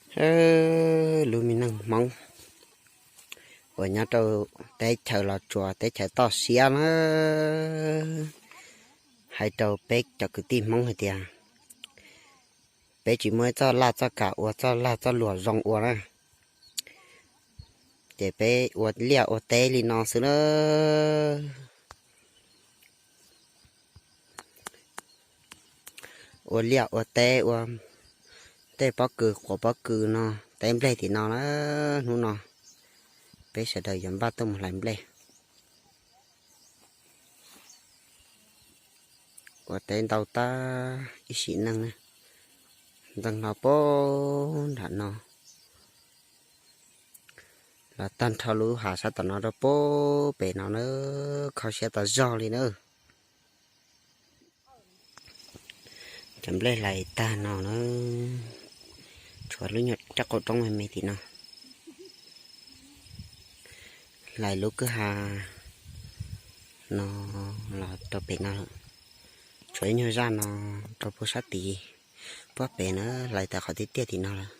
Lub me neej Hmoob uas nyob rau teb chaws Los Tsuas teb chaws toj siab na, hais rau peb cov kwv tij Hmoob hais tias peb tsis muaj ib txoj laj txoj kam ua txoj lag txoj luam zoo ua na, ces peb ua liaj ua teb li no xwb na. Ua liaj ua teb ua tej pob kws quav pob kws no, teb nplej tim no na. Hnub no peb sawv daws yuav npaj tuaj mus hlais nplej. Ua teb ntau tag ib sim neej na. Ntxeev hlo puag nram no los tag nrho lub hav sab tom no rau puag pem no na, kho siab tas zog li na. Cov nplej hlais tag no na, tshuav lub nyuag rab qau roob me me tim no. Hlais lub kwj ha no los rau pem no lawm. Tshuav ib nyuag zaj no rau puag sab tid, puag pem na, hlais tawm qhov tiaj tiaj tim no lawm.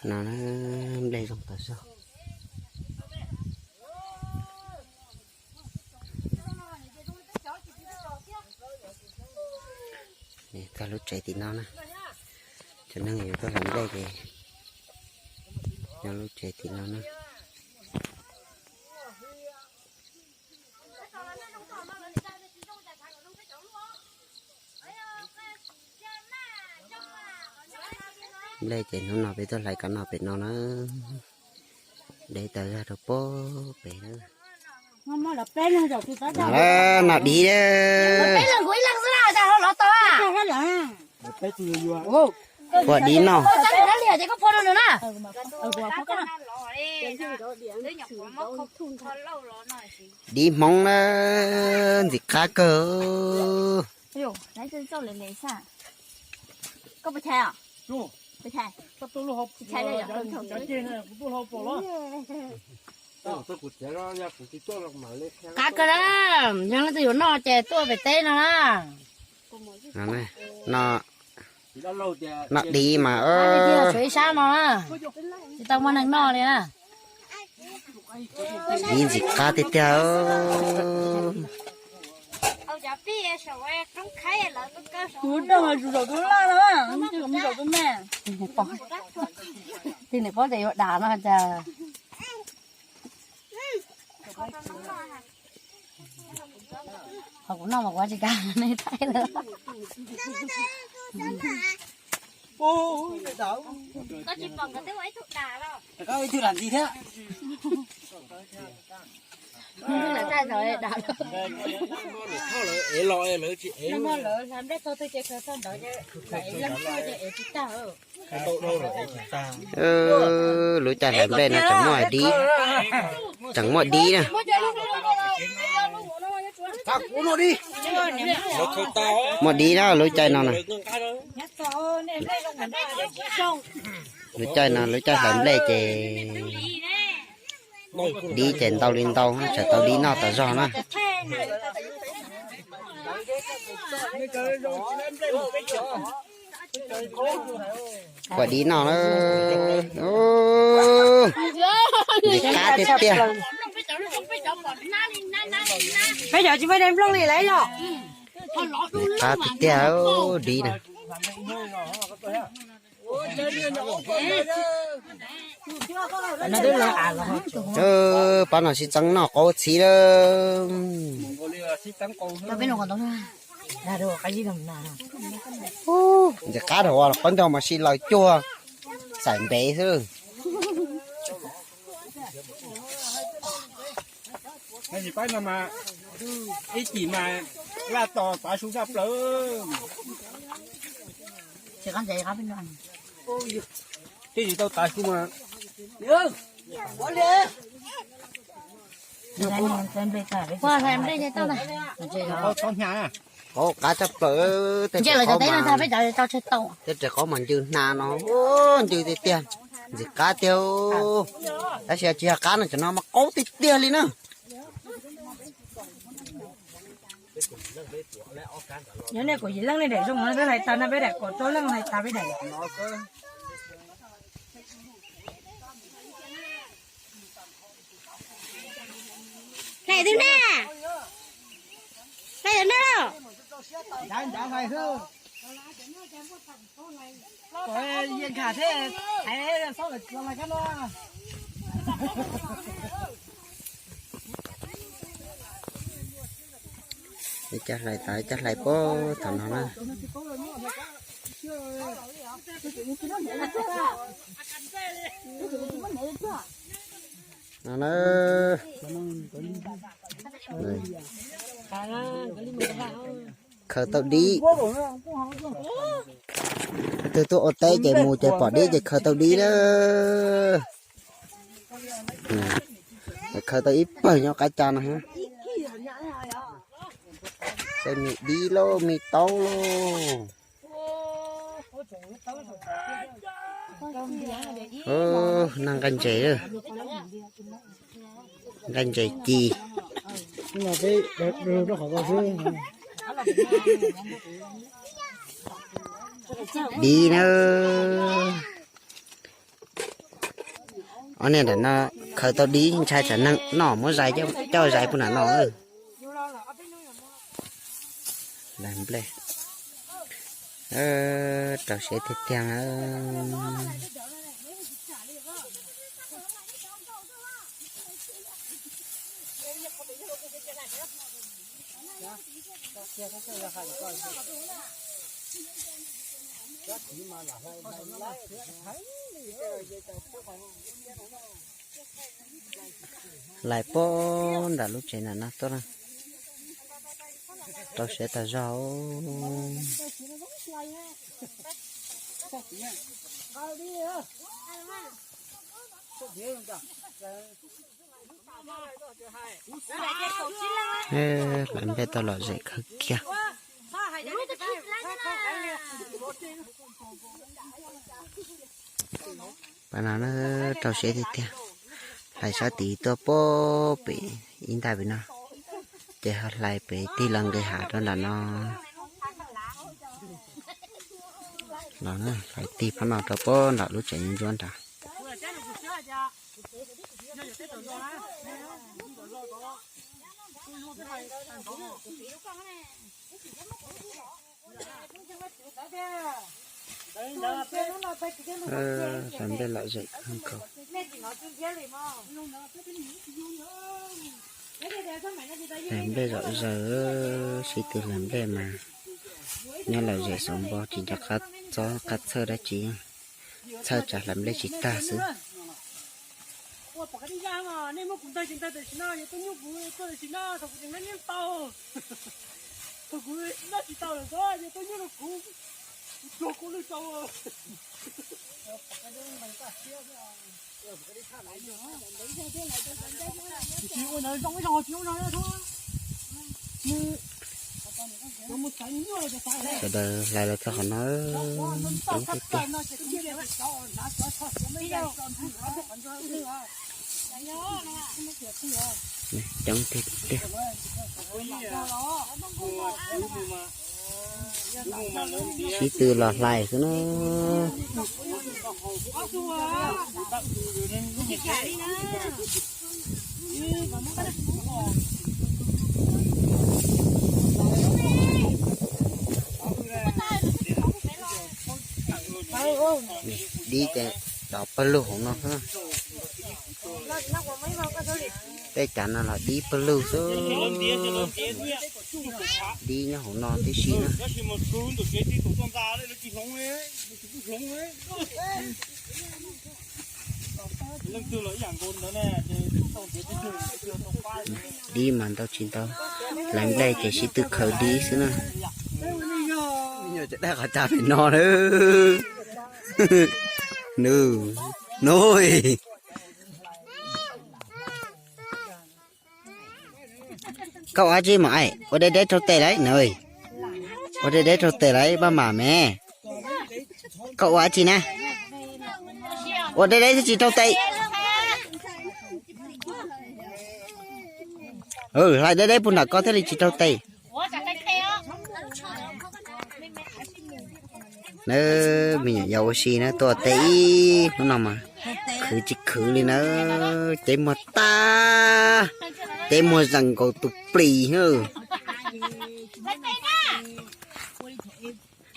No nplej zoo tas zog. Txog lub tsev tim no na, cov neeg yuav tuaj hlais nplej ces nyob lub tsev tim no na. Nplej ces hnub no peb tuaj hlais kab no pem no na, deb tas zog rau puag pem na. No div, phua div no. Div Hmoob na, ntxim qab kawg. Qab kawg na, yog leej twg yuav noj ces tuaj pem teb no na. Noj div mas, tshuav ib sab no na, tsis tau muaj neeg noj li na. Div ntxim qab tiag tiag. Tij niam paub tias yuav dam no cas. Qhov kuv noj mas kuv tsis kam nej thaij lawm. Lub caij hlais nplej no tseem muaj div, tseem muaj div na. Muaj div na lub caij no na. Lub caij no lub caij hlais nplej ces div ces ntau li ntau, tsam tau div noj tas zog na. Ua div noj na. Ntxim qab tiag tiag. Peb cov tsis muaj dej nplooj li lawm los. Ntxim qab tiag tiag, div na. Pab no sib txeeb noj qaub txhiv lawm. Ntxim qab dhau los qaub ncaug mas sib laws cuag xaim npev xwb. Ib chim mas laj tos tav su tshaj plaws. Twb tsis tau tav su mas. Qab tshaj plaws, tej res qaub mas ncw hna no, ncw tiag tiag, ntxim qab tiag. Tab sis tsis yog qab no, cov no mas qaub tiag tiag li na. Nyob nej kuv yim leej nej daim zoo no peb hlais tas no peb daim, kuv rau leej hlais tas peb daim. Hlais twg na? Hlais twg na? Cov hlais tas cov hlais pab thaum no na. No na. Khaws tau dib. Twg tuaj ua teb ces mus ces pom dib ces khaws tau dib na. Khaws tau ib pawg nyob qab caj no. Tej me dib lauj me taub lauj. Noj nqaij ntses, nqaij ntses ci. Dib na. Ob niag ntawm no khaws tau dib ntshai tsam neeg noj muab zais coj zais puag nram no. Hlais nplej rau siab tiag tiag. Hlais pab nram lub tsev ntawm no tuaj na. Rau siab tas zog. Hlais nplej tau lom zem kawg kiag. Pas no na, rau siab tiag tiag. Hlais sab tid tuaj pem ib ntaj pem no, ces ho hlais pem tig los nqis hav rau nram no. Los hlais tig phab no rau pem nram lub tsev ntsuab nrad. Hlais nplej lom zem kawg nkaus. Hlais nplej zom zaws, sib tw hlais nplej mas nyob lom zem xauv npo tsis nco qab txob qab txhawj dab tsi, txhawj tsam hlais nplej tsis tag xwb. Sawv daws hlais los txog qhov no, coob tiag tiag. Coob tiag tiag. Sib tw los hlais xwb na. Dib ces dov pawg lug hauv no. Tej cav no los dib pawg lug xwb. Dib nyob hauv no tib si na. Dib mas ntau tsis ntau, hlais nplej ces sib tw khaws dib xwb na. Nyuam cov dab qhov tsa pem no na. Nws, nws. Koj ua dab tsi mas, ua deb deb rau tes lauj na. Ua deb deb rau tes lauj, paj mam me. Koj ua dab tsi na? Ua deb deb thiaj tsis raug tes. Hlais deb deb puag nram koj thiaj li tsis raug tes. Nawb, me nyuam yaus ua si na, tuaj teb ib hnub no mas khwv tsis khwv li nawb, ceb muag tag, ceb muag zees nkaus tus plis nawb.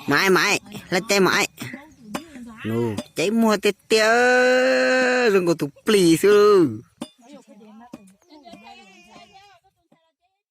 Maiv, Maiv, hlais teb Maiv. Ceb muag tiag tiag, zoo nkaus tus plis xwb.